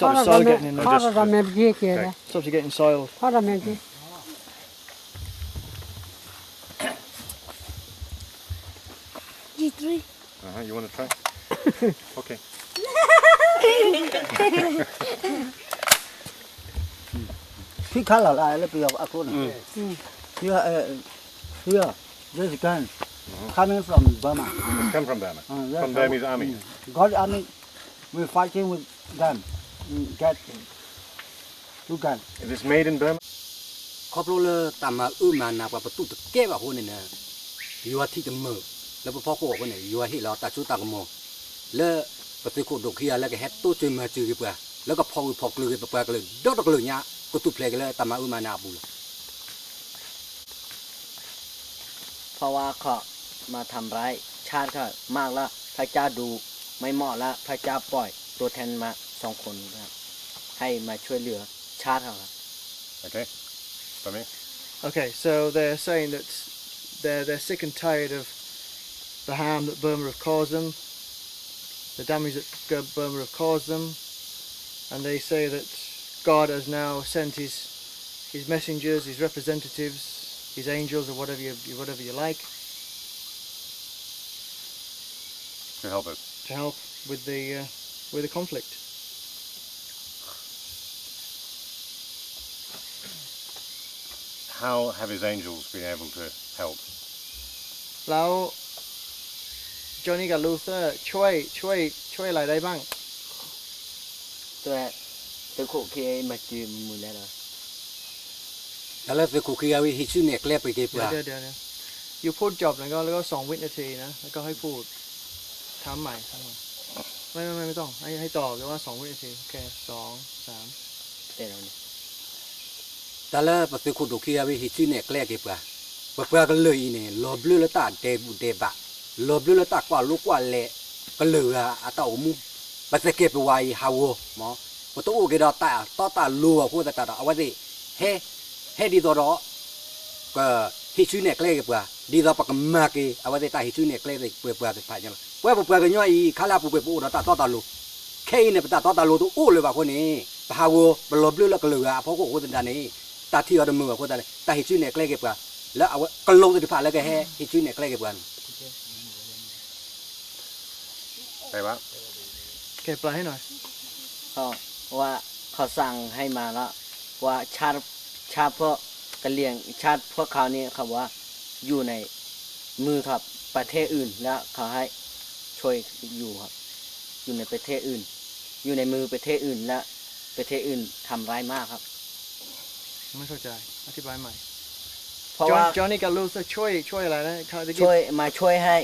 Stop the soil getting in there. Stop you getting soil. G three. Uh-huh, you want to try? Okay. ဖံခါလီၤလၢလၢပယီၤအခိၣ်န့ၣ်, here, uh, here, this gun coming from Burma. It's come from Burma. Uh, yes, from Burmese army. Mm. Got army, we fighting with them. Mm, get two gun. It is made in Burma. ခီဖျိလၢတၢ်မၤအၢမၤနးပှၤပတူၢ်တကဲဘၣ်အဃိန့ၣ်န့ၣ်, ယွၤထံၣ်တမုာ် လၢပဖီခိၣ်အဃိန့ၣ် ယွၤဟ့ၣ်လီၤတၢ်စိတၢ်ကမီၤ လၢပသုးခိၣ်ဒိၣ်ခံဂၤလၢကဟဲတိစၢၤမၤစၢၤက့ၤပှၤ လၢကဖီၣ်ဂၢၢ်ဖီၣ်ကျၢၤက့ၤပပှၤကလုာ်ဒီတကလုာ်ညါ ကထူၣ်ဖျဲးက့ၤလၢတၢ်မၤအၢမၤနးအပူၤလီၤ. เพราะว่าเขามาทำร้ายชาติเขามากแล้ว พระเจ้าดุ ไม่เหมาะแล้ว พระเจ้าปล่อยตัวแทนมาสองคน ให้มาช่วยเหลือชาติเขาครับ Okay. For me? Okay, so they're saying that they're, they're sick and tired of the harm that Burma have caused them, the damage that Burma have caused them, and they say that God has now sent his, his messengers, his representatives, his angels, or whatever you, whatever you like, to help us. To help with the, uh, with the conflict. How have his angels been able to help? แล้ว Johnny กับ Luther ช่วย ช่วย ช่วยอะไรได้บ้าง แต่သုးခိၣ်ခံမၤစၢၤမုာ်လဲၣ်ဒီး တၢ်လၢသုးခိၣ်ခံဂၤဝံၤ ဟံးစုနဲၣ်ကျဲပှ့ၤက့ၤပှၤ เดี๋ยว เดี๋ยว เดี๋ยว อยู่พูดจบแล้วก็ แล้วก็สองวินาทีนะ แล้วก็ให้พูด ถามใหม่ ถามใหม่ ไม่ ไม่ ไม่ ไม่ต้อง ให้ ให้ต่อแปลว่าสองวินาที โอเค สอง สาม တဲဒီးန့ၣ် တၢ်လၢပသုးခိၣ်ဒိၣ်ခံဂၤဝံၤ ဟံးစုနဲၣ်ကျဲက့ၤပှၤ, ပပှၤကလုာ်အံၤန့ၣ် လီၤဘျၢလၢတၢ်ဒဲးဘူၣ်ဒဲးဘး, လီၤဘျၢလၢတၢ်ကွၢ်လိကွၢ်လဲၤ ကလုာ်ဂၤအတၢ်အိၣ်မူ, ပသကဲးပဝးအံၤဟးဂီၤ, မ် ပတအိၣ်က့ၤဒီးတၢ်တီတၢ်လိၤအဃိသတးဒီး အဝဲသ့ၣ် ဟဲ ဟဲဒ်သိးဒီး ကဟံးစုနဲၣ်ကျဲက့ၤပှၤ, ဒ်သိးပကမၤက့ၤ အဝဲသ့ၣ်တၢ်ဟံးစုနဲၣ်ကျဲက့ၤပှၤသ့ၣ်တဖၣ်ညါလီၤ. ပဝဲပပှၤကညီအံၤ ခါလၢအပူၤကွံာ်ပအိၣ်ဒီးတၢ်တီတၢ်လိၤ, ခဲအံၤန့ၣ် ပတၢ်တီတၢ်လိၤတအိၣ်လၢၤဘၣ်အဃိန့ၣ် ပဟးဂီၤ ပလီၤဘျၢလၢကလုာ်ဂၤအဖီခိၣ်အဃိသတးန့ၣ် တၢ်ထံၣ်အီၤတမုာ်အဃိသတးန့ၣ် တၢ်ဟံးစုနဲၣ်ကျဲက့ၤပှၤ လၢအဝဲကလုာ်သ့ၣ်တဖၣ်လၢကဟဲဟံးစုနဲၣ်ကျဲက့ၤပှၤန့ၣ် ကဲ ပျးဟဲနီၤ ว่าเขาสั่งให้มาแล้ว ว่าชาติ ชาติพวกกะเหรี่ยง ชาติพวกเขานี่เขาบอกว่าอยู่ในมือครับ ประเทศอื่น แล้วเขาให้ช่วยอยู่ครับ อยู่ในประเทศอื่น อยู่ในมือประเทศอื่น และประเทศอื่นทำร้ายมากครับ ไม่เข้าใจ อธิบายใหม่ เพราะว่า Johnny กับ Luther ช่วย ช่วยอะไรนะ เขาจะ ช่วย มาช่วยให้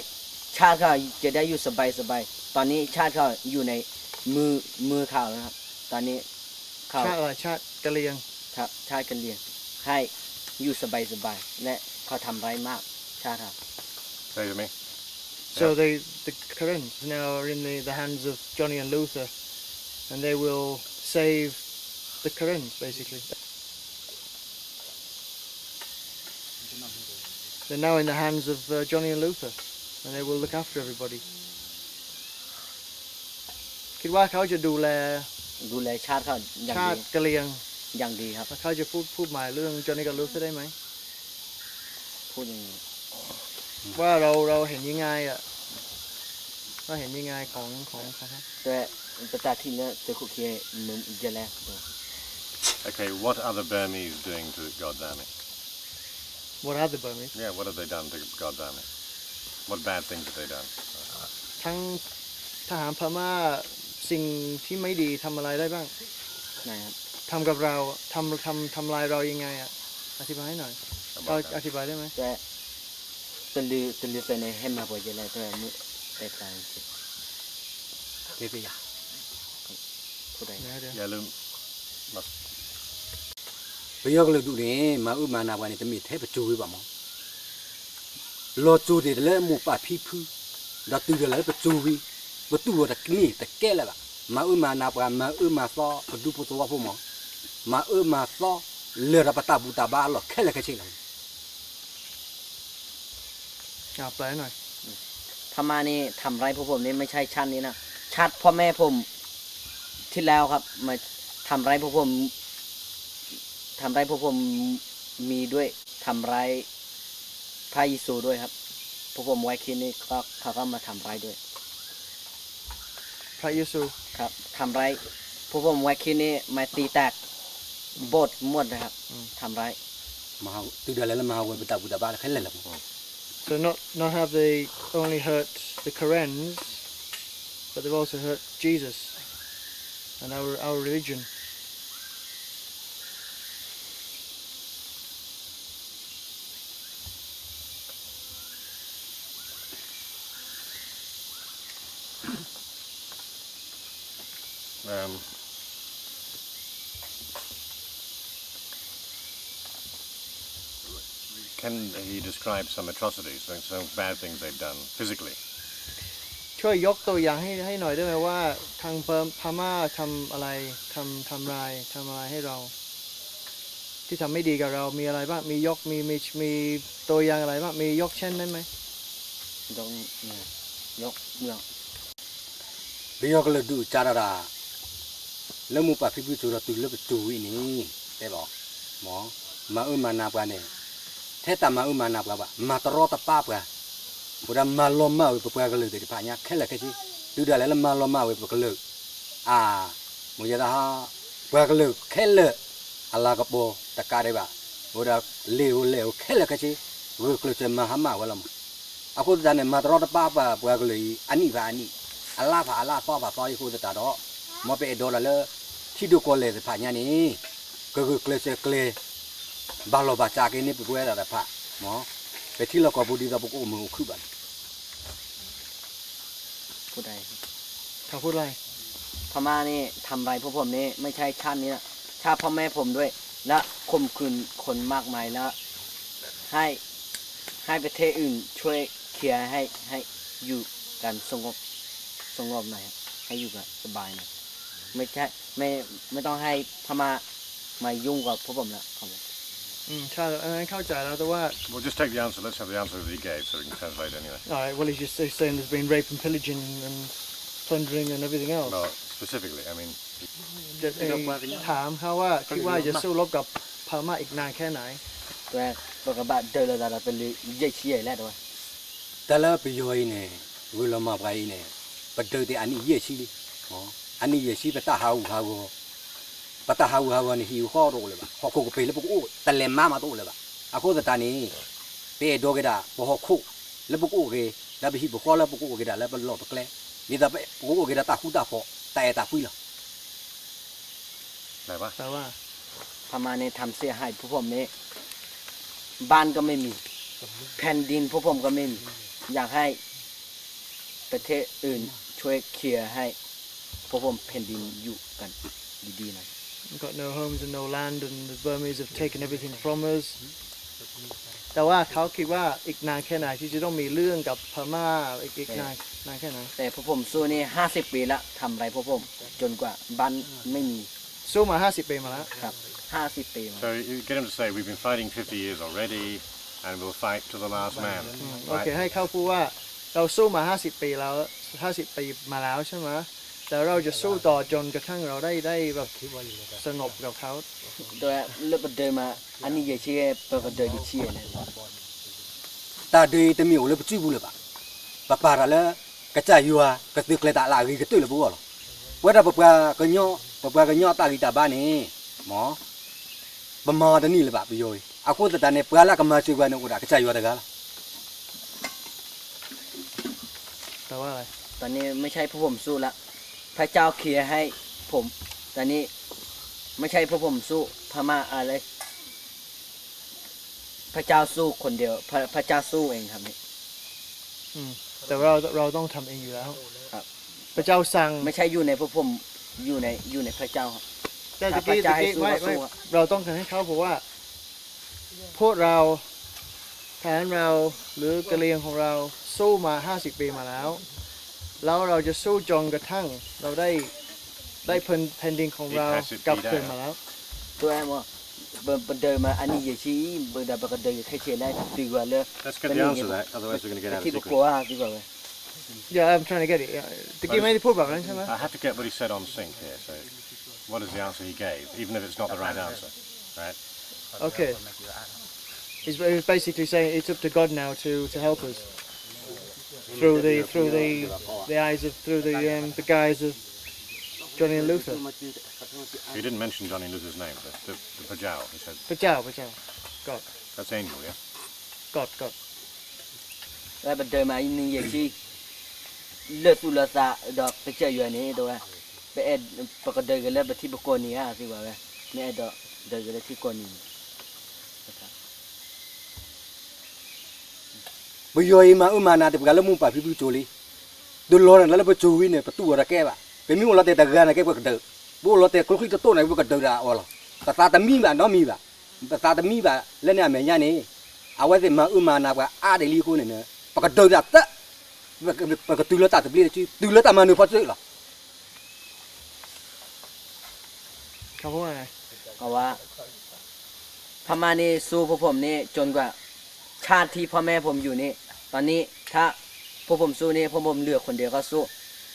ชาติเขาจะได้อยู่สบายๆ ตอนนี้ชาติเขาอยู่ในมือ มือเขาแล้วครับ ตอนนี้เขา ชาติอะไร ชาติกะเหรี่ยง ครับ ชาติกะเหรี่ยง ให้อยู่สบายๆ และเขาทำร้ายมาก ชาติเขา Say to me. So they, the Karens now are in the, the hands of Johnny and Luther, and they will save the Karens, basically. They're now in the hands of uh, Johnny and Luther, and they will look after everybody. คิดว่าเขาจะดูแล ดูแลชาติเขาอย่างดี ชาติกะเหรี่ยง อย่างดีครับ แล้วเขาจะพูด พูดใหม่เรื่อง Johnny กับ Luther ได้ไหม พูดยังไง ว่าเรา เราเห็นยังไงอะ ว่าเห็นยังไงของ ของ ของ แต่ ပတၢ်ထံၣ်လၢသုးခိၣ်ခံ မုာ်ယဲလဲၣ် Okay, what are the Burmese doing to God's army? What are the Burmese? Yeah, what have they done to God's army? What bad things have they done? ทั้งทหารพม่า สิ่งที่ไม่ดีทำอะไรได้บ้าง ไหนครับ ทำกับเรา ทำ ทำ ทำลายเรายังไงอะ อธิบายให้หน่อย เขาอธิบายได้ไหม แต่ တလုာ် တလုာ်သၢန့ၣ် ဟဲမၤပှၤယဲလဲၣ် တမုာ် တဲတၢ် တဲပယၤ ပယီၤကလုာ်ဒူၣ်န့ၣ် မၤအၢမၤနးပှၤန့ၣ် တမ့ၢ်ထဲပစိၤဝံၤဘၣ်မး လီၤစိၤတ့ၢ်တလၢမိၢ်ပၢ်ဖံဖု ဒီးတုၤဒၣ်လဲာ်လၢပစိၤဝံၤ ပတူၢ်လိာ်တန့ၢ်တကဲလၢၤဘၣ် မၤအၢမၤနးပှၤ မၤအၢမၤသီ ပဒူဖိသဝီဖိမး မၤအၢမၤသီ လၢာ်ဒီးပတၢ်ဘူၣ်တၢ်ဘါအလီၢ်ခဲလၢာ်ခဲဆ့လီၤ อ่า แปลหน่อย พม่านี่ทำร้ายพวกผมนี่ไม่ใช่ชาตินี้นะ ชาติพ่อแม่ผม ที่ ที่แล้วครับ มาทำร้ายพวกผม ทำร้ายพวกผมมีด้วย ทำร้ายพระเยซูด้วยครับ พวกผมไว้คิดนี่ก็เขาก็มาทำร้ายด้วย พระเยซู ครับ ทำร้าย พวกผมไว้คิดนี่มาตีแตก อืม โบสถ์หมดนะครับ อืม ทำร้าย မဟါ တုၤဒၣ်လဲာ်လၢမဟါဝဲ ပတၢ်ဘူၣ်တၢ်ဘါလၢခဲလၢာ်လီၤ. So not, not have they only hurt the Karens, but they've also hurt Jesus and our, our religion. Um, can he describe some atrocities, some, some bad things they've done physically? ช่วยยกตัวอย่างให้ ให้หน่อยได้ไหมว่า ทางพม่าทำอะไร ทำ ทำลาย ทำอะไรให้เรา ที่ทำไม่ดีกับเรา มีอะไรบ้าง มียก มี มี มีตัวอย่างอะไรบ้าง มียกเช่นได้ไหม ยก ยกเมือง ပယီၤကလုာ်ဒုးကၢ်တၢ်ဒၣ် လၢမိၢ်ပၢ်ဖံဖုစိၤဒီးတုၤလၢပစိၤဝဲအံၤန့ၣ် တဲဘၣ်အီၤ မ် မၤအၢမၤနးပှၤန့ၣ် ထဲတၢ်မၤအၢမၤနးပှၤဘၣ် မၤတရီတပါပှၤ အိၣ်ဒၣ်မၤလီၤမၢ်ဝဲပပှၤကလုာ်သ့ၣ်တဖၣ်ညါခဲလၢာ်ခဲဆ့ တုၤဒၣ်လဲာ်လၢမၤလီၤမၢ်ဝဲပကလုာ် အါ မိၢ်ယဲဒၣ်ဟါ ပှၤကလုာ်ခဲလၢာ် အလၤကပီၤတကးဒံးဘၣ် အိၣ်ဒၣ်လ့ၤဧိၤလဲၢ်ဧိၤခဲလၢာ်ခဲဆ့ ဂုာ်ကျဲးစၢးမၤဟါမၢ်ဝဲလီၤမး အဃိသတးန့ၣ် မၤတရီတပါပှၤပှၤကလုာ်အံၤ အနံၣ်ဖးအနံၣ် အလါဖးအလါ သီဖးသီအံၤအဃိသတးဒီး မ်ပအဲၣ်ဒိးတၢ်လၢ ထံဒိၣ်ကီၢ်လဲၢ်သ့ၣ်တဖၣ်ညါန့ၣ် ကဂုာ်ကျဲးစၢးကျဲး ဘၣ်လီၢ်ဘၣ်စးက့ၤန့ၢ်ပပှဲၤဒၣ်တဖၣ် မ် ပထံလီၢ်ကီၢ်ပူၤဒ်သိးပကအိၣ်မုာ်အိၣ်ခုၣ်ဘၣ်န့ၣ် พูดอะไร เขาพูดอะไร พม่านี่ทำร้ายพวกผมนี่ไม่ใช่ชาตินี้นะ ชาติพ่อแม่ผมด้วย และข่มขืนคนมากมายแล้ว ให้ ให้ประเทศอื่นช่วยเคลียร์ให้ ให้อยู่กันสงบ สงบหน่อยครับ ให้อยู่กันสบายหน่อย ไม่ใช่ ไม่ ไม่ต้องให้พม่ามายุ่งกับพวกผมแล้วครับผม อืม ใช่ อันนั้นเข้าใจแล้ว แต่ว่า We'll just take the answer. Let's have the answer that he gave so we can translate anyway. All right, well, he's just he's saying there's been rape and pillaging and plundering and everything else. Well, specifically, I mean, จะเอ่อถามเขาว่าคิดว่าจะสู้รบกับพม่าอีกนานแค่ไหน แต่ ပကဘၣ်ဒုးလိာ်သးဒီးတလၢယဲၢ်ဆံယဲၢ်လဲၣ်တဲဝဲ တၢ်လၢပယီၤအံၤန့ၣ် ဂုာ်လီၤမၢ်ပှၤအံၤန့ၣ် ပဒုးသ့ၣ်အနံၣ်ယဲၢ်ဆံလံ အနံၣ်ယဲၢ်ဆံ ပတၢ်ဟးဂူာ်ဟးဂီၤ ပတၢ်ဟးဂူာ်ဟးဂီၤန့ၣ် ဟံၣ်ဃီတအိၣ်လၢၤဘၣ် ဟီၣ်ခိၣ်ကပ့ၤလၢပကအိၣ် တလဲၤမါမးတအိၣ်လၢၤဘၣ် အဃိသတးန့ၣ် ပအဲၣ်ဒိးက့ၤဒၣ် ပဟီၣ်ခိၣ်လၢပကအိၣ်က့ၤ ဒီးပဟံၣ်ပဃီလၢပကအိၣ်က့ၤဒၣ်လၢပလီၢ်ပကျဲ ဒ်သိးပကအိၣ်က့ၤဒီးတၢ်ဃူတၢ်ဖိး တၢ်အဲၣ်တၢ်ကွံလီၤ แต่ว่า พม่าเนี่ยทำเสียหายพวกผมเนี่ย บ้านก็ไม่มี แผ่นดินพวกผมก็ไม่มี อยากให้ประเทศอื่นช่วยเคลียร์ให้พวกผมแผ่นดินอยู่กันดีๆหน่อย Got no homes and no land, and the Burmese have taken everything from us. แต่ว่าเขาคิดว่าอีกนานแค่ไหนที่จะต้องมีเรื่องกับพม่าอีกอีกนานนานแค่ไหน แต่พวกผมสู้นี่ห้าสิบปีละทำอะไรพวกผมจนกว่าบ้านไม่มีสู้มาห้าสิบปีมาแล้วครับห้าสิบปีมา So you get him to say, "We've been fighting fifty years already, and we'll fight to the last man." อืมโอเค Right? ให้เขาพูดว่าเราสู้มาห้าสิบปีแล้วห้าสิบปีมาแล้วใช่ไหมแต่เราจะสู้ต่อจนกระทั่งเราได้ได้แบบสงบกับเขา တဲဝဲ လၢပဒုးမး အနံၣ်ယဲၢ်ဆံ ပကဒုးယဲၢ်ဆံန့ၣ် တၢ်ဒုးအံၤတမ့ၢ်အိၣ်လၢပစုပူၤလၢၤဘၣ်. ပပာ်တၢ်လၢ ကစၢ်ယွၤကသုးကျဲၤတၢ်လၢအဂ့ၤကတၢၢ်လၢပဂီၢ်လီၤ. ပဝဲဒၣ်ပပှၤကညီ ပပှၤကညီအတၢ်ဂံၢ်တၢ်ဘါန့ၣ် မ် ပမၤတန့ၢ်လၢၤဘၣ်ပယီၤအံၤ. အဃိသတးန့ၣ် ပှၤလၢကမၤစၢၤပှၤန့ၣ်အိၣ်ဒၣ်ကစၢ်ယွၤတဂၤလီၤ. แต่ว่าอะไร ตอนนี้ไม่ใช่พวกผมสู้ละ พระเจ้าเคลียร์ให้ผม ตอนนี้ไม่ใช่พวกผมสู้พม่าอะไร พระเจ้าสู้คนเดียว พระ พระเจ้าสู้เองครับนี่ อืมแต่เราเราต้องทำเองอยู่แล้วครับพระเจ้าสั่งไม่ใช่อยู่ในพวกผม อยู่ใน อยู่ในพระเจ้าครับ แต่ตะกี้ ถ้าพระเจ้าให้สู้ ตะกี้ไม่ ก็สู้ ไม่ ครับ เราต้องการให้เขาบอกว่า พวกเราทหารเราหรือกะเหรี่ยงของเราสู้มาห้าสิบปีมาแล้ว แล้วเราจะสู้จนกระทั่งเราได้ได้แผ่นแผ่นดินของเรากลับคืนมาแล้ว တဲဝဲ ပ ပဒုးမး အနံၣ်ယဲၢ်ဆံ ပဒုး ပကဒုးယဲၢ်ဆံလၢ တုၤဝဲလၢ Let's get the answer to that, otherwise we're gonna get out of sequence. ပထံပကီၢ် တုၤဝဲဝဲ Yeah, I'm trying to get it. Yeah. But it's- တက့ၢ်မ့ၢ်တဖိဘၣ် right? I have to get what he said on sync here. So, what is the answer he gave, even if it's not the right answer, right? Okay. He's, he's basically saying it's up to God now to, to help us through the through the the eyes of through the um, the guise of Johnny and Luther. He didn't mention Johnny and Luther's name, the, the, the Pajao, he said. Pajao, Pajao. God. That's angel, yeah? God, God. လၢပဒၢးမးနံၤယဲၢ်ဆံ လၢသူၣ်လၢသးဒီးကစၢ်ယွၤန့ၣ် တဲဝဲ ပအဲၣ် ပကဒၢးက့ၤလၢပထံပကီၢ်န့ၣ်ဧါ သ့ဝဲ မ့ၢ်အဲၣ်ဒိးဒၢးက့ၤလၢထံကီၢ်န့ၣ်န့ၣ် ပယီၤအံၤမၤအၢမၤနးတပှၤလၢမိၢ်ပၢ်ဖံဖုကၠိလံ. ဒုးလီၤန့ၣ်လၢပစိၤဝံၤန့ၣ် ပတူၢ်အီၤတကဲဘၣ်. ပမ့ၢ်အိၣ်လီၤတဲာ်တဂၤန့ၣ်ကဲပကဒၢး, ပအိၣ်လီၤတဲာ်ကျိချံတတိၢ်န့ၣ် ပကဒၢးဒၣ်အီၤလီၤ. ပသးတမံဘၣ်နီတမံၤဘၣ်. ပသးတမံဘၣ်လၢန့ၣ်အမဲာ်ညါန့ၣ် အဝဲသ့ၣ်မၤအၢမၤနးပှၤအါဒံးလံအဃိန့ၣ် ပကဒၢးဒၣ်သၢ ပကတုၤလၢတၢ်သဘျ့တစု တုၤလၢတၢ်မၤနၢၤဖီတစုလီၤ. အဝဲ พม่านี่สู้พวกผมนี่จนกว่าชาติที่พ่อแม่ผมอยู่นี่ ตอนนี้ถ้าพวกผมสู้นี่พวกผมเหลือคนเดียวก็สู้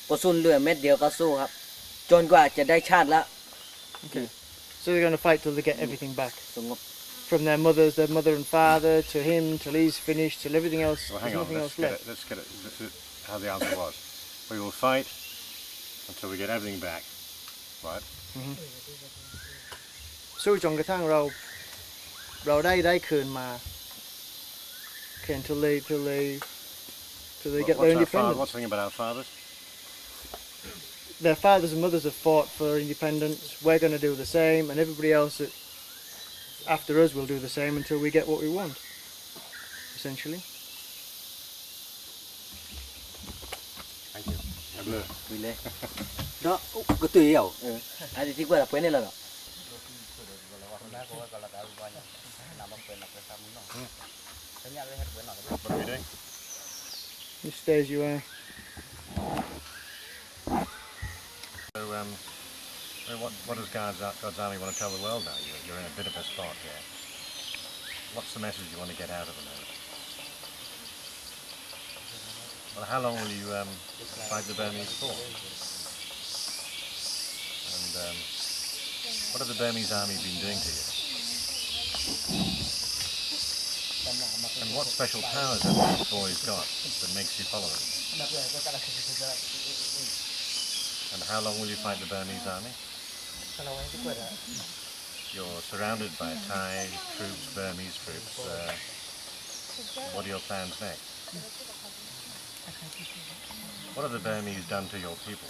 ก็สู้เหลือเม็ดเดียวก็สู้ครับ จนกว่าจะได้ชาติละ Okay. So they're going to fight till they get everything back. สงบ From their mothers, their mother and father, to him, till he's finished, till everything else, Well, hang there's on. nothing Let's else get left. It, let's get it. This is how the answer was. We will fight until we get everything back. Right? สู้จนกระทั่งเรา เราได้ ได้คืนมา Okay, until they, till they, till they What- get their What's our father? independence. What's the thing about our fathers? Their fathers and mothers have fought for independence. We're going to do the same, and everybody else that after us will do the same until we get what we want, essentially. ဝံၤလဲၣ် ဒီးကတုၤယၤ အဒံးထံကွၢ်လီၤပှဲၤန့ၣ်လီၤဒီး What are we doing? You stay as you are. So, um, so what, what does God's, God's Army want to tell the world now? You're, you're in a bit of a spot here. What's the message you want to get out of it? Well, how long will you um, fight the Burmese for? And um, what have the Burmese army been doing to you? And what special powers have these boys got that makes you follow them? And how long will you fight the Burmese army? You're surrounded by Thai troops, Burmese troops. Uh, what are your plans next? What have the Burmese done to your people?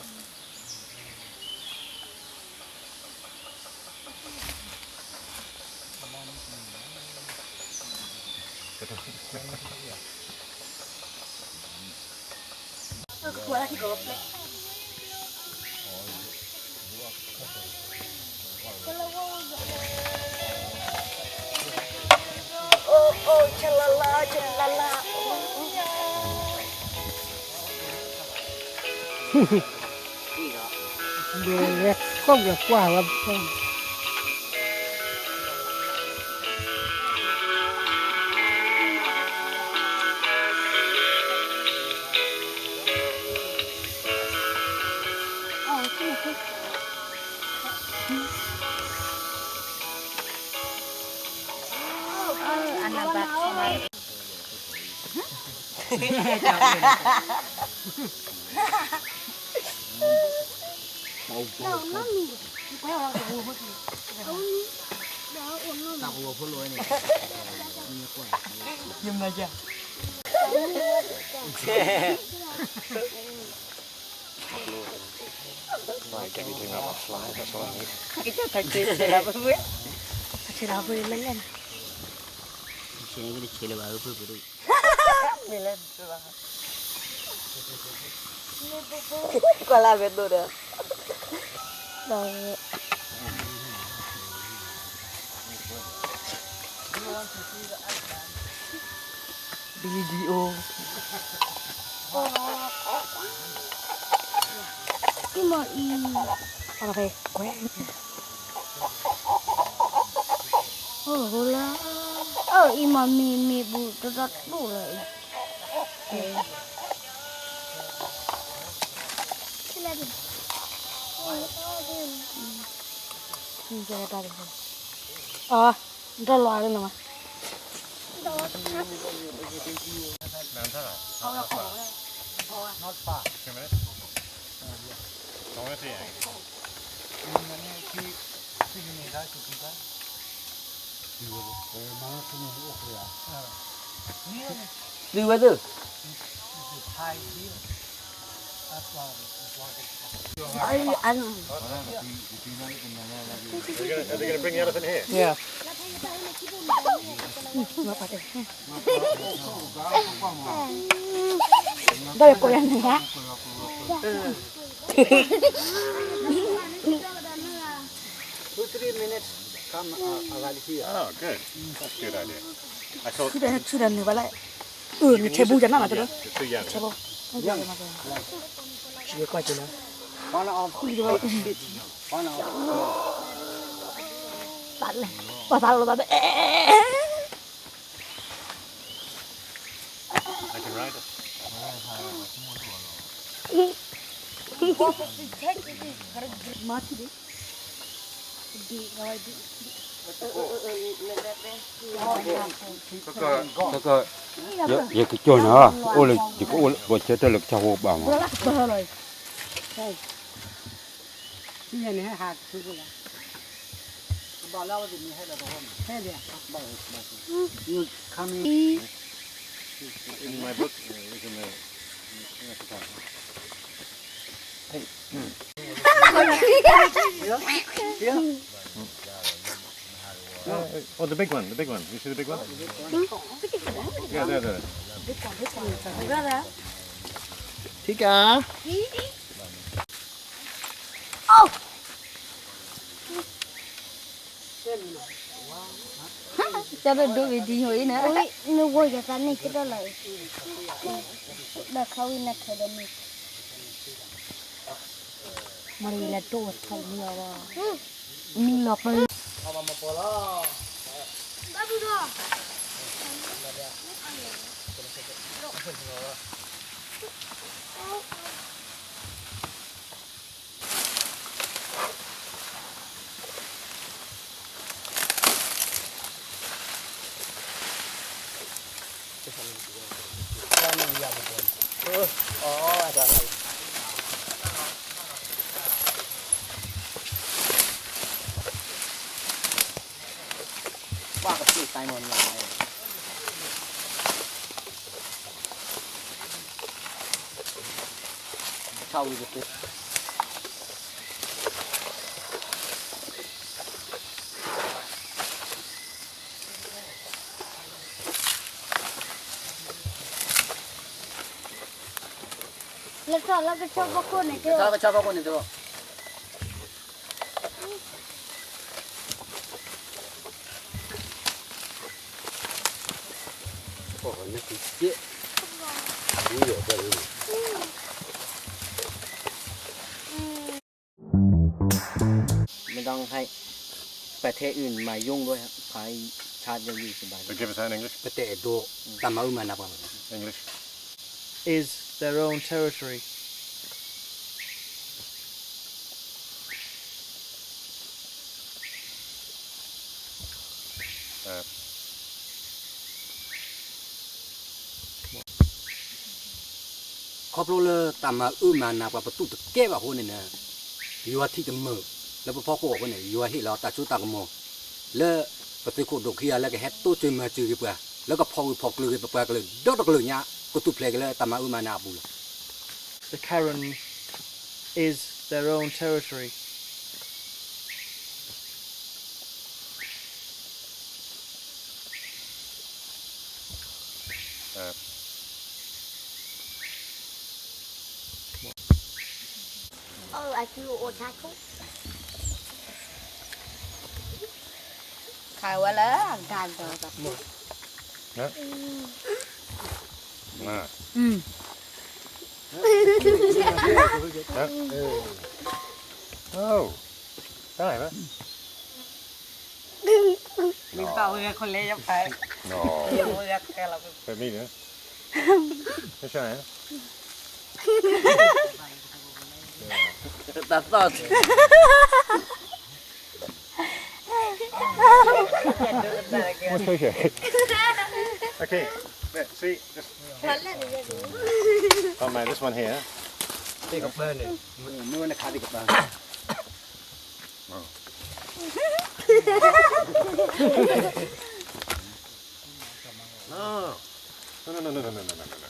ဒီးဝဲကိၣ်ဒီးကွၢ်ဝဲ Right, get me to grab my fly, that's all I need. ကွၢ်လၢအမဲာ်ဒိၣ်ဒီး Video. အံၤမ့ၢ်အံၤ အဖဲကွဲ အိၣ်လၢ အံၤမ့ၢ်မ့ၢ်မ့ၢ်ဘူးတတီတူၢ်လီၤအံၤ အံၤ အီ, ဒီလီၤအါလၢနမး. Too weather. Yeah. ဆူဒီးနုာ်ဘၣ်လဲၣ်. အၢ နထဲဘူးယနၢ်မးတဒၢ, ထဲဘူး, ပှၤသးလီၤသး, ယကကၠီၣ်နၤ, အိၣ်လၢယကအိၣ်လၢ ပှၤဆၢထၢၣ်လၢကစၢ်ဖိကပၤမး. Oh, the big one, the big one. You see the big one? Yeah, there, there. Tika. Cà rơ dô vì đi hồi nè. Ôi, nó quay cái ta này cái đó là. Đã khâu in là khâu đó này. Mà đi là trộn thật nhiều rồi. Mình lọc rồi. Lăk tăk lăk kăcăbăcone tăk. Lăk tăk kăcăbăcone tăk. Ơ, nă kí kiế. Ui, ơ, bă ui. ไม่ต้องให้ประเทศอื่นมายุ่งด้วยครับ ขอให้ชาติยั่งยืนสบาย They give us that in English? ပတအဲၣ်ဒိး တၢ်မၤအုၣ်မၤနးပှၤ English. Is their own territory. Uh, ခီဖျိလၢတၢ်မၤအုၣ်မၤနးပှၤပတူၢ်တကဲဘၣ်အဃိန့ၣ်န့ၣ် ယွၤထံၣ်တမုာ် လၢပဖီခိၣ်အဃိန့ၣ် ယွၤဟ့ၣ်လီၤတၢ်စိတၢ်ကမီၤ လၢပသုးခိၣ်ဒိၣ်ခံဂၤလၢကဟဲတိစၢၤမၤစၢၤက့ၤပှၤ လၢကဖီၣ်ဂၢၢ်ဖီၣ်ကျၢၤက့ၤပပှၤကလုာ်ဒီတကလုာ်ညါ ကထူၣ်ဖျဲးက့ၤလၢတၢ်မၤအုၣ်မၤနးအပူၤလီၤ. The Karen is their own territory. ခါဝဲလၢအဂၤဒီး မ့ၢ်ဘၣ်ဝဲခဲလၢယဖး တၢ်သီၣ် Okay, let's see. This, oh man, this one here. သ့ၣ်ကပၢန့ၣ်, မ့ၢ်ဝဲနခါသ့ၣ်ကပၢ. No. No, no, no, no, no, no, no, no, no, no.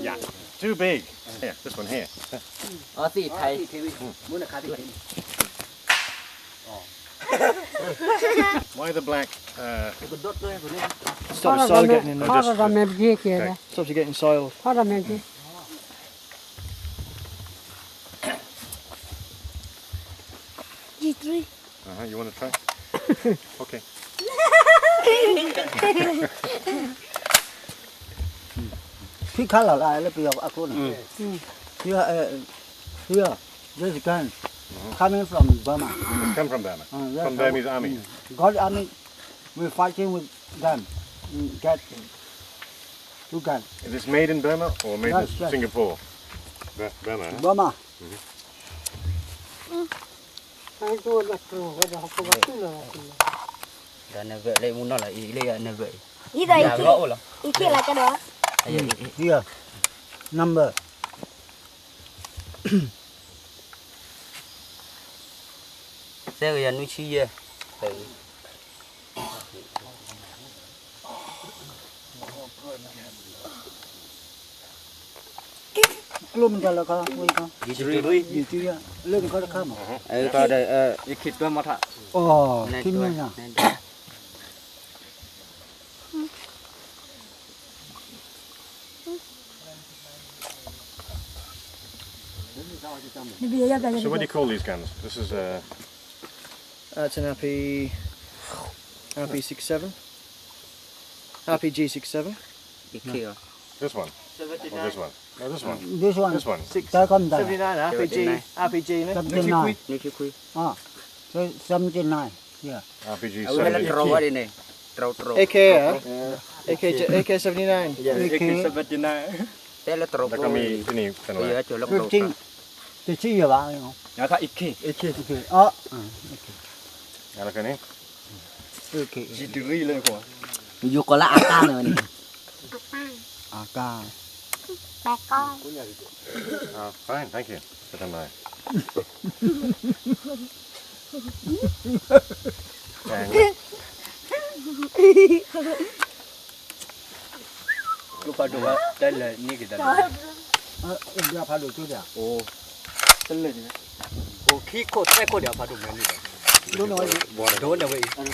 Yeah, too big. Here, this one here. အသ့ၣ်ထဲ, မ့ၢ်နခါသ့ၣ်ထဲ. Why the black? Uh, Stops soil getting in there. Stops you getting soil. G three. Uh-huh, you want to try? Okay. ဖံခါလီၤလၢပယီၤအခိၣ်န့ၣ်, ဖံ, ဖံ, this gun coming from Burma. It's come from Burma. Uh, yeah, from Burmese army. Mm. Got army, we fighting with them. Mm, get two gun. Is this made in Burma or made in Singapore? Yes, yes. Bu-, Burma, huh? Burma. Mm-hmm. ဒီးနဘၢၣ်လၢမူနီၢ်လီၤ အံၤလၢယနဘၢၣ်အံၤ, အံၤဒီးအံၤ, ယၤလီၤအိၣ်လီၤ, အံၤ, အံၤ, အံၤ, number. သၢကယၤနွံဆံယဲၢ်, ကျိမ့ၢ်တၢ်လၢခါ, ဝဲခါ, ယံၤတရံ, ယံၤတရံလၢနခါတခါမး, အခါဒီး, ယခံတွဲမီထး, အီၤ, ခံမ့ၢ်ညါ. So what do you call these guns? This is a That's an R P, R P six seven. R P G six seven. This one. Or this one. No, this one. This one. This one. Six. Seventy-nine, R P G, R P G, seventy-nine. Ah, so seventy-nine. Yeah. R P G seventy. A K, yeah? A K, A K seventy-nine. Yeah, A K seventy-nine. Fifteen. တဆံယဲၢ်ဘၣ်, အခါ AK, AK, အ AK, အ AK, ယိၤကီးလၢအကါန့ၣ်, အကါ, fine, thank you. ဖးဒိၣ်ဝဲ, ဖးဒိၣ်ကၠိဒၣ်, အိၣ်, တလၢာ်န့ၣ်, အိၣ်ခံခိၣ်သၢခိၣ်ဒၣ် ဖးဒိၣ်မဲန့ၣ်, ဒိၣ်န့ၢ်ဝဲအံၤ, ဝဲအံၤ, ဝဲအံၤ,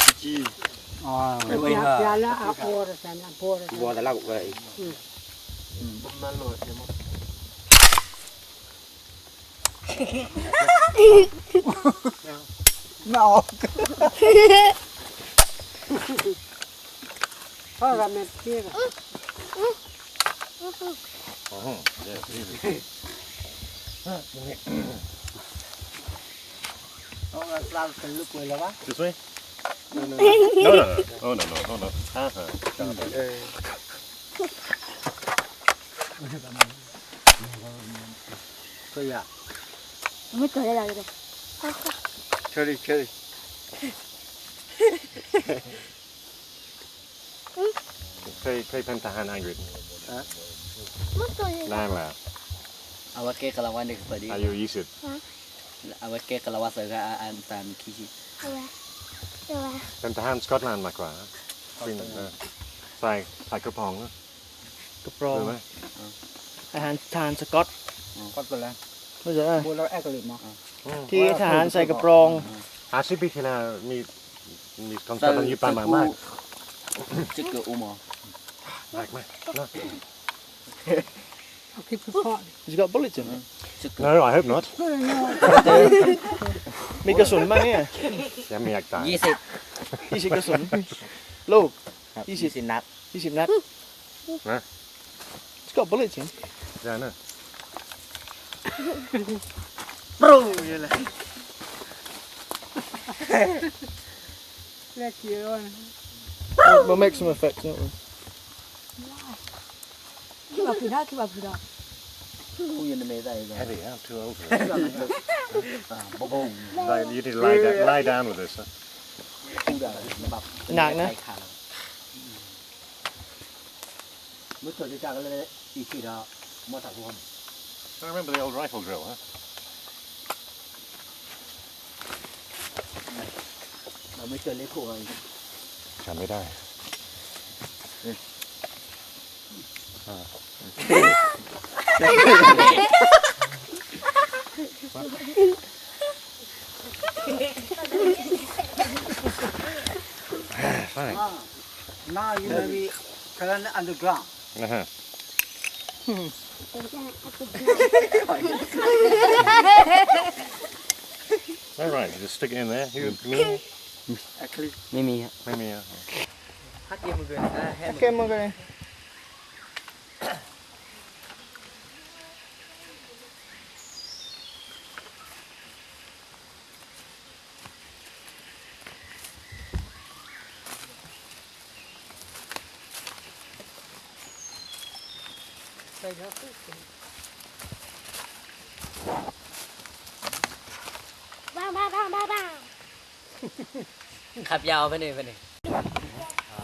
This way? No, no, no. Oh, no, no, no, no. Uh-huh. Cherry, cherry. เคย เคยเป็นทหารอังกฤษ นานแล้ว အဝဲကဲကလၤဝါန့ၣ်ကပၢၤဒ် อายุยี่สิบ အဝဲကဲကလၤဝါသၢဂၤ အတၢ်မ့ၢ်ခံဆံ เป็นทหารสกอตแลนด์มากกว่า ใส่ ใส่กระป๋อง กระป๋อง อาหารทหารสกอต สกอตแลนด์ ไม่ใช่ ที่ทหารใส่กระป๋อง ห้าสิบปีที่แล้วมี มีกองทัพมันยึดบ้านหมากมาก จะเกิดอุโมงค์ แปลกมากเนอะ He's got bullets in it. No, I hope not. มีกระสุนบ้างเนี่ย ยังไม่อยากตาย ยี่สิบ ยี่สิบกระสุน ลูก ยี่สิบ ยี่สิบนัด ยี่สิบนัด นะ It's got bullets in. อย่านะ ปรูอย่างเงี้ยเลย We'll make some effects, won't we? ခိၣ်ယနမဲာ်သၣ်အံၤ Heavy, huh? Too old for this. Boom, boom. Like, you need to lie, da- lie down with this, huh? နးနး မုၢ်ထီၣ်ကကလၢအံၤထံၣ်ဒီး မီၢ်ထးဖိ I remember the old rifle drill, huh? မ့ၢ်ကၢၤလ့ခိၣ်အံၤ จำไม่ได้ Fine. Now you may be current underground. Uh-huh. All right, just stick it in there. You, me? Actually, မ့မ့ၢ် မ့မ့ၢ် ဟဲက့ၤမုၢ်က့ၤ ဟဲက့ၤမုၢ်က့ၤ ခးပျါအီၤဖဲန့ၣ် ဖဲန့ၣ်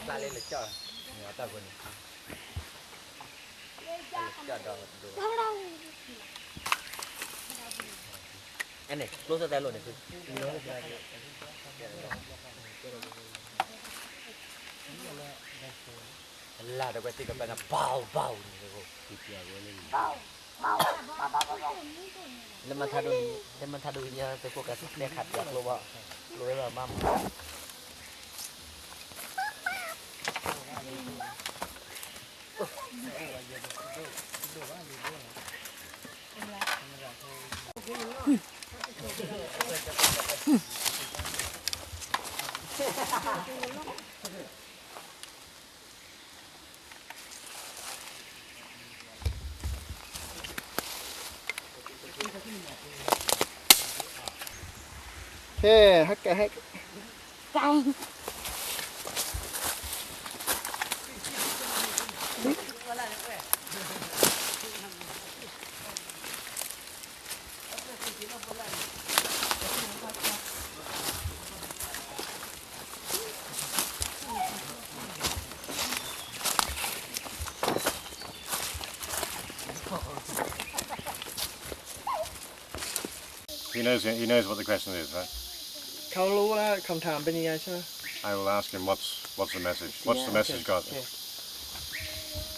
ပျါလၢလၢကၠီၣ် တၢ်ဖိန့ၣ် ကၠီၣ်ဒီး အဲန့ၣ် ကျိသတဲလိာ်န့ၣ် လၢတကွဲသ့ၣ်ကပၤနၤ ဘၣ်ဘၣ်န့ၣ် လၢမၤထါဒိ လၢမၤထါဒိ ယသုးခိၣ်ကါစံၣ်နဲၣ်ခးပျါကျိဘၣ် ကျိဝဲဘၣ်မးမး ကဲ ဟဲကဲ ဟဲကဲ He knows, he knows what the question is, right? เขารู้แล้วคำถามเป็นยังไงใช่ไหม I will ask him what's, what's the message. What's the message, God?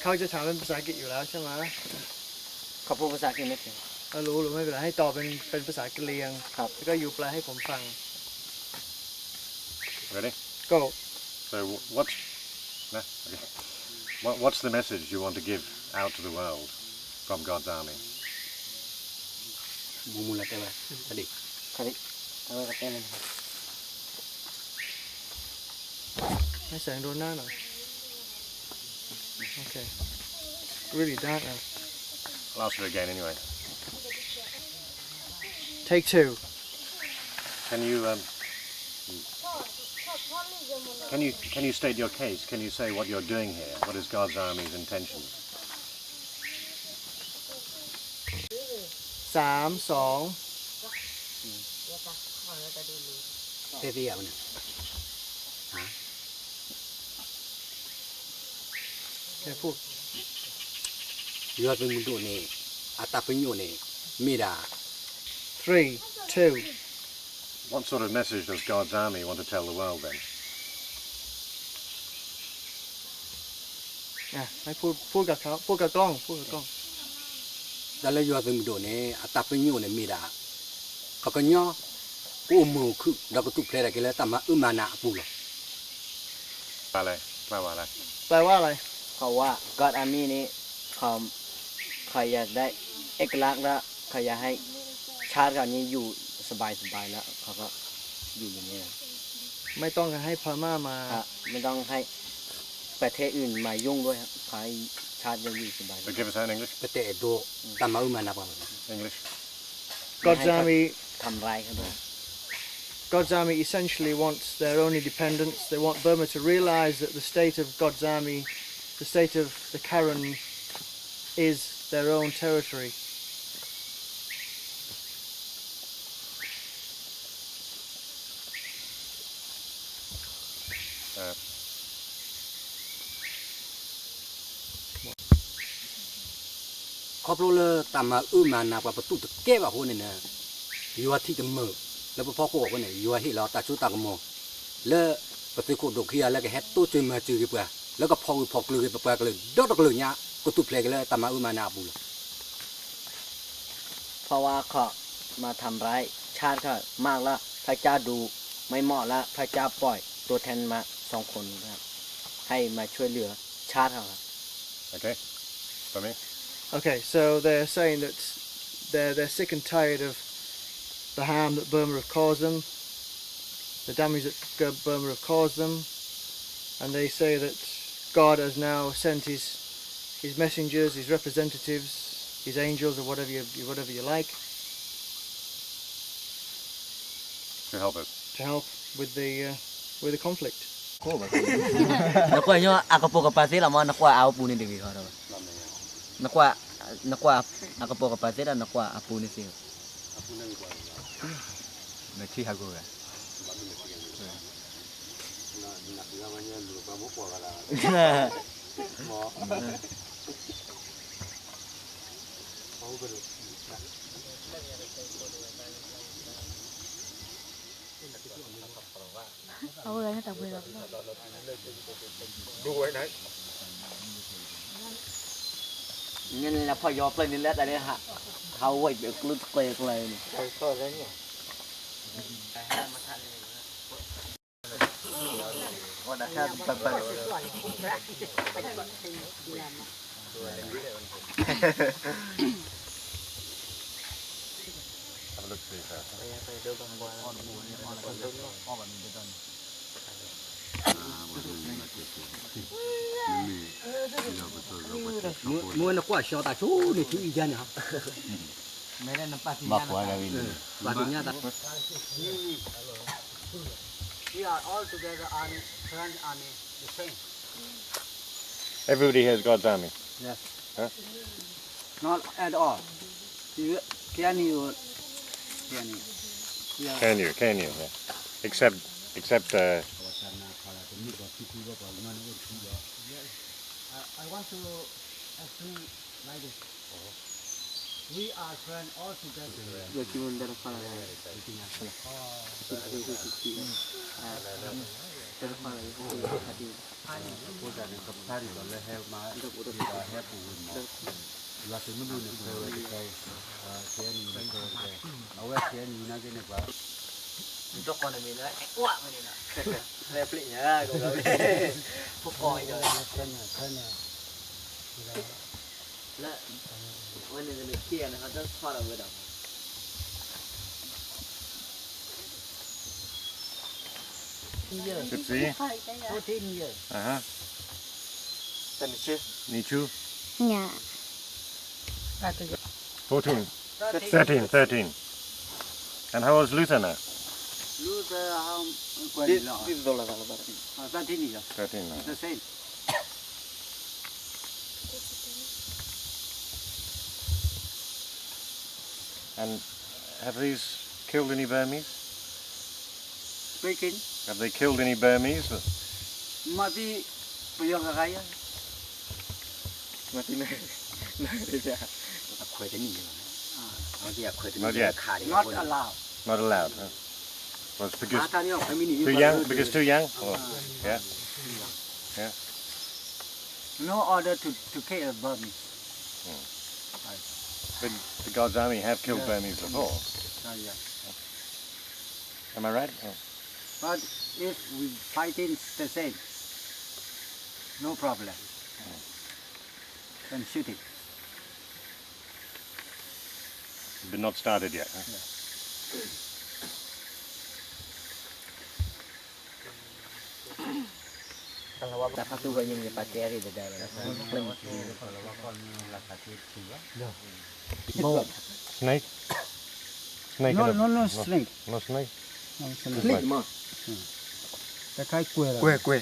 เขาจะถามเป็นภาษาอังกฤษอยู่แล้วใช่ไหม เขาพูดภาษาอังกฤษไม่เป็น เออรู้รู้ไม่เป็นไรให้ตอบเป็นเป็นภาษากะเหรี่ยง ครับ แล้วก็ยูแปลให้ผมฟัง Ready? Go. So wh- what's, nah, okay. What, what's the message you want to give out to the world from God's army? မူမူလၢတဲဝဲ တဒံၣ် ခါဒံၣ် အဝဲကတဲလၢ ให้แสงโดนหน้าหน่อย Okay. Really dark now. I'll ask her again anyway. Take two. Can you, um, can you, can you state your case? Can you say what you're doing here? What is God's army's intention? สาม สอง တဲသ့ယၤဝဲန့ၣ် ဟါ ကဲ พูด ယွၤသုးမုၢ်ဒိၣ်န့ၣ် အတၢ်ပညိၣ်န့ၣ် မ့ၢ်ဒၣ် three, two. What sort of message does God's army want to tell the world then? อ่ะ ให้พูด พูดกับเขา พูดกับกล้อง พูดกับกล้อง တၢ်လၢယွၤသုးမုၢ်ဒိၣ်န့ၣ် အတၢ်ပညိၣ်န့ၣ်မ့ၢ်ဒၣ် ပှၤကညီ ကအိၣ်မုာ်အိၣ်ခုၣ် ဒီးကထူၣ်ဖျဲးဒၣ်က့ၤလၢတၢ်မၤအၢမၤနးအပူၤလီၤ. แปลว่าอะไร แปลว่าอะไร เขาว่า God Army นี่ เขา เขาอยากได้เอกลักษณ์แล้ว เขาอยากให้ชาติเขานี่อยู่สบายๆ แล้ว เขาก็อยู่อย่างนี้นะ ไม่ต้องการให้พม่ามา ครับ ไม่ต้องให้ประเทศอื่นมายุ่งด้วยครับ ขอให้ชาติยังอยู่สบายๆ Give us that in English. ပတဲအဒိ တၢ်မၤအၢမၤနးပှၤ English. God's Army ทำร้ายเขาด้วย God's Army essentially wants their own independence. They want Burma to realize that the state of God's Army, the state of the Karen, is their own territory. ခီဖျိလၢတၢ်မၤအၢမၤနးပှၤပတူၢ်တကဲဘၣ်အဃိန့ၣ်န့ၣ်, ယွၤထံၣ်တမုာ်လၢပဖီခိၣ်အဃိန့ၣ် ယွၤဟ့ၣ်လီၤတၢ်စိတၢ်ကမီၤ လၢပသုးခိၣ်ဒိၣ်ခံဂၤလၢကဟဲတိစၢၤမၤစၢၤက့ၤပှၤ လၢကဖီၣ်ဂၢၢ်ဖီၣ်ကျၢၤက့ၤပပှၤကလုာ်ဒီတကလုာ်ညါ ကထူၣ်ဖျဲးက့ၤလၢတၢ်မၤအၢမၤနးအပူၤလီၤ. เพราะว่าเขามาทำร้ายชาติเขามากแล้ว พระเจ้าดูไม่เหมาะแล้ว พระเจ้าปล่อยตัวแทนมาสองคนนะครับ ให้มาช่วยเหลือชาติเขาครับ Okay. For me? Okay, so they're saying that they're, they're sick and tired of the harm that Burma have caused them, the damage that Burma have caused them, and they say that God has now sent his, his messengers, his representatives, his angels, or whatever you, whatever you like, to help us. To help with the, uh, with the conflict. နကွၢ်ညီအကပိာ်ကပၤသ့လီၤမး နကွၢ်အပူၤန့ၣ်တဂ့ၤဃီဒီး, နကွၢ်, နကွၢ်အကပိာ်ကပၤသ့ဒီး နကွၢ်အပူၤန့ၣ်သ့, နထံၣ်ဟးဂီၤဂၤ အဝဲန့ၣ်လၢဖီၣ်ယီၤပျဲၢ်န့ၣ်လၢတၢ်န့ၣ် ဟးဝဲကျိတကျဲကျဲန့ၣ်, မ့ၢ်နကွၢ်ရှီတၢ်ဆိန့ၣ် ထူအံၤယါန့ၣ်ဟါ, ဘၣ်ပှၤဒၣ်ဝံၤန့ၣ် ဘၣ်ပှၤညါတၢ် We are all together army, Karen army, the same. Everybody has God's army. Yes. Huh? Not at all. You, can you, can you? Yeah. Can you, can you? Yeah. Except, except, uh, I, I want to explain like this. We are friends all together. Fifteen? Uh-huh. Twenty-two? Yeah. Fourteen. Thirteen, thirteen. And how old's Luther now? Luther, how, thirteen years. Thirteen now. It's the same. And have these killed any Burmese? Speaking. Have they killed any Burmese? Mati, puyang kakaya. Mati na, na, na. Not yet. Not allowed, huh? Well, it's because too young? Because too young? Oh, yeah. Yeah. No order to, to kill Burmese. Hmm. But the God's Army have killed Burmese before. Oh, yeah. Am I right? Oh. But if we fighting the same, no problem. Can shoot it. But not started yet, huh? Yeah. တၢ်ဖးသူဝဲညါန့ၣ် ပာ်ကဲအရ့တဒါဝဲဒၣ် Snake? Snake? No, no, no snake. No snake? No snake. Snake. တခါကွဲး ကွဲး ကွဲး.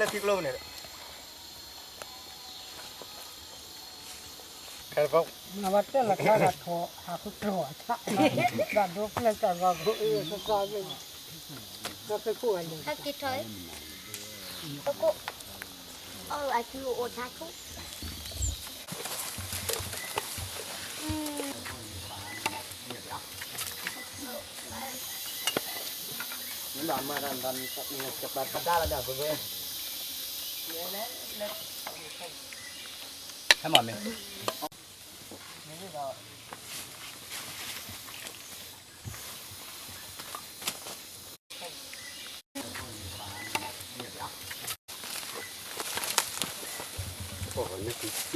မ့ၢ်လၢထံကျိပူၤန့ၣ်, နဝဲတဲလၢခါဂၤထိး ဟးဃုတြီၤအထါ, ဒီးဒိဖျဲၣ်ကၢ်ဂီၤဖိ, ကၠီဖျဲၣ်, ကၠီဖျဲၣ်ခိၣ်ဂၤန့ၣ်, ဟဲက့ၤထီၣ်, ပကိး, အၢ အစုအိၣ်ဆါခိၣ် ဟဲမၤမ့ၢ် ပကနက့က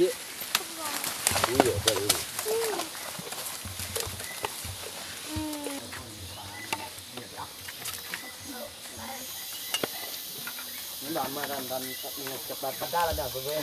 ့, ဟဲမ့ၢ်မ့ၢ် မ့ၢ်လီၤမၤတၢ် တၢ်လီၤဒၣ်ပဝဲ